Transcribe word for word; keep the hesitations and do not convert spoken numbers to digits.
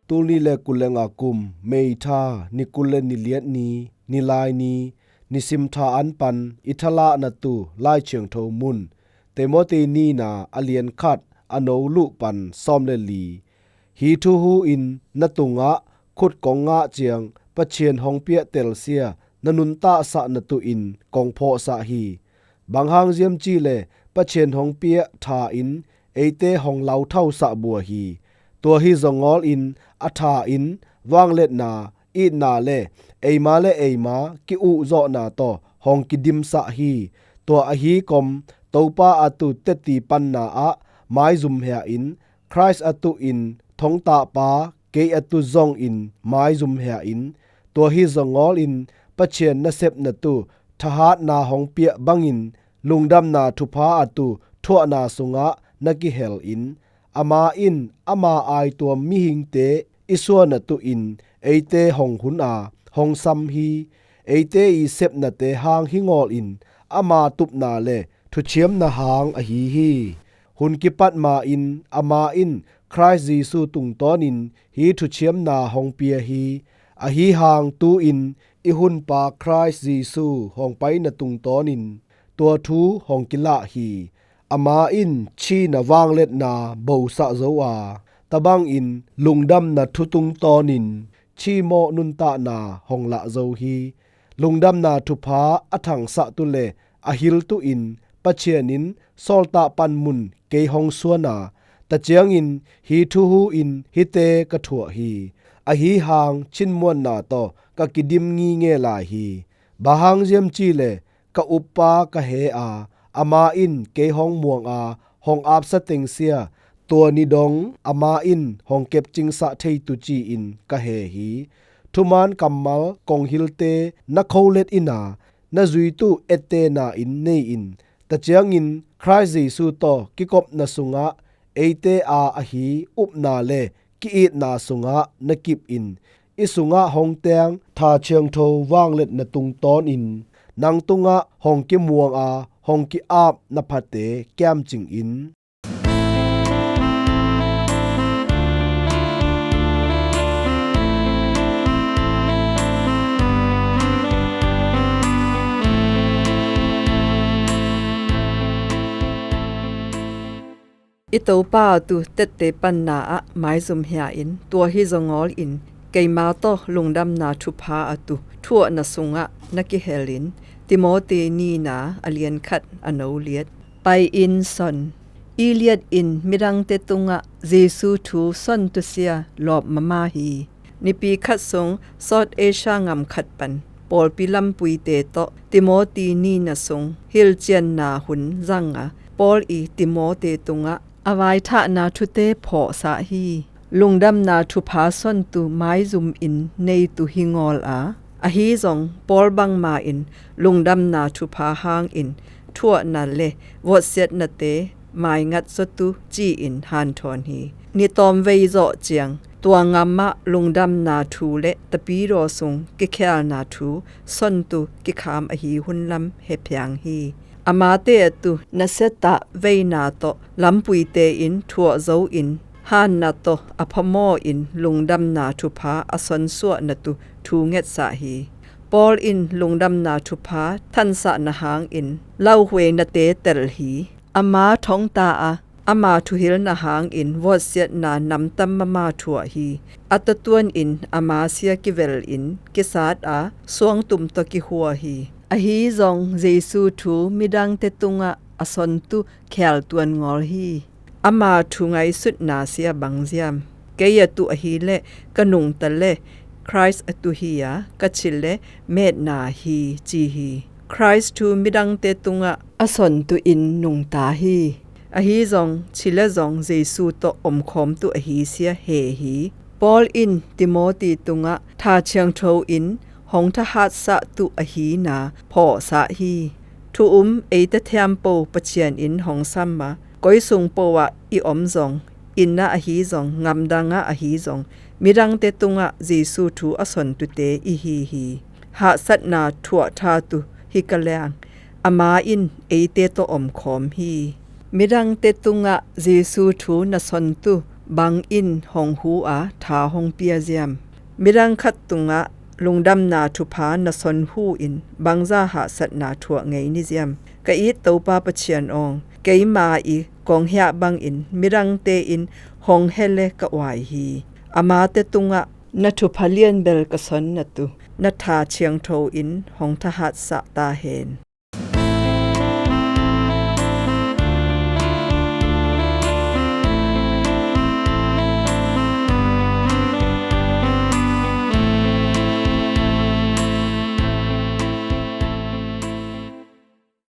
Tul nih le kul le nga kum May tha, ni kul le ni liat ni, ni lai ni, nisim tha an pan i thalah natu Lai Thiangtho mun, Timoti nina a lian khat, a no luh pan sawm le li. Hi thu hu in na tungah khut kong ngah ciang Pathian hong piah telsia na nuntaksak natu in kong phawhsak hi. Bang hang ziam cihleh Pathian hong piah tha in eite hong lauthau sah bua hi. Tua hi zawngawl in a tha in vangliatna, itna le eima le eima ki-uhzawhna tawh hong kidimsak hi. Tua ahi kom Topa a tu tetti panna ah maizum hia in, Khrist a tu in thongtahpa, kei a tu zong in maizum hia in. Tua hi zawngawl in Pathian nasepna tu thahatna hong piah bangin lungdamna thupha a tu thuahna sungah na kihel in. Ama in ama aituam mihingte i suahna tu in eite hong hun a hong sam hi. Eite i sepnate hang hi ngawl in ama tupna le thuciamna hang ahi hi. Hun kipat ma in ama in Khrist Jesu tungtawnin hi thuciamna hong pia hi. Ahi hang tu in i hunpa Khrist Jesu hong paina tungtawnin tua thu hong kilah hi. Ama in thina vangliatna bosah zo a, tabangin lungdamna thu tungtawnin thimawh nuntakna hong lah zo hi. Lungdamna thupha a thangsaktu le a hiltu in Pathian in sawltak panmun kei hong suan a, ta ciangin hi thu hu in hihte ka thuah hi. Ahi hang thinmuanna tawh ka kidim ngitnget lai hi. Bang hang ziam cihleh ka uppa ka he a, ama in kei hong muang a hong apsa tengsia, tua ni dong ama in hong kepcingsak thei tu ci-in ka he hi. Thuman kammal kong hilte na kholet in a, na zuitu ettehna in nei in. Ta ciangin Khrist Jesu tawh kikopna sungah eite a ahi upna le ki-itna sungah na kip in. I sungah hong teng tha thiangtho vangliatna tungtawnin nang tungah hong kimuang a hong ki-ap na phate kiamcing in. I Topa a tu tette panna ah maizum hia in, tua hi zawngawl in keima tawh lungdamna thupha a tu thuahna sungah na kihel in. Timoti nina a lian khat a no liat. Pai in son. Iliat in midangte tungah Jesu thu son tusia lawp mama hi. Nipi khat sung South Asia ngam khat pan pawlpi lampuite tawh Timoti nina sung hilhcianna hun zang a, Paul i Timoti tungah a vaithahna thute phawhsah hi. Lungdamna thupha sontu maizum in neitu hi ngawl a, ahi zong Paul bangma in lungdamna thupha hangin thuahna le votsiatnate maingat zawtu ci-in hanthawn hi. Nitawm vei zawh ciang tua ngamah lungdamna thu le tapidaw sung kikhelna thu sontu kikham ahi hunlam hephiang hi. Amate a tu nasia tah veina tawh lampuite in thuah zo in hanna tawh a phamaw in lungdamna thupha a sonsuahna tu thu ngetsah hi. Paul in lungdamna thupha thansahna hangin lauhueinate tel hi. Ama thongta a ama thuhilna hangin votsiatna namtam mama thuah hi. A tatuan in ama sia kivel in kisat a suangtum tawh kihua hi. Ahi zong Jesu thu midangte tungah a sontu khel tuan ngawl hi. Ama thu ngaihsutna sia bang ziam? Kei a tu ahileh ka nungta le Khrist a tu hi a, ka thil le metna hi ci hi. Khrist thu midangte tungah a sontu in nungta hi. Ahi zong thil le zong Jesu tawh omkhawmtu ahi sia he hi. Paul in Timoti tungah tha thiangtho in hong thahatsahtu ahina phawhsah hi. Thu um eite thiampo Pathian in hong sam a, koi sungpo ah i om zong, inn ah ahi zong, ngamdang ah ahi zong, midangte tungah Jesu thu a sontute i hi hi. Hahsatna thuah thatu hi ka leng, ama in eite tawh omkhawm hi. Midangte tungah Jesu thu na sontu bangin hong hu a, tha hong pia ziam? Midang khat tungah lungdamna thupha na son hu-in bangza hahsatna thuah ngei ni ziam? Ka it Topa Pathian aw, keima i kong hiah bangin midangte in hong he le ka uai hi. Amate tungah na thupha lianbel ka son na tu, na tha thiangtho in hong thahatsah ta hen.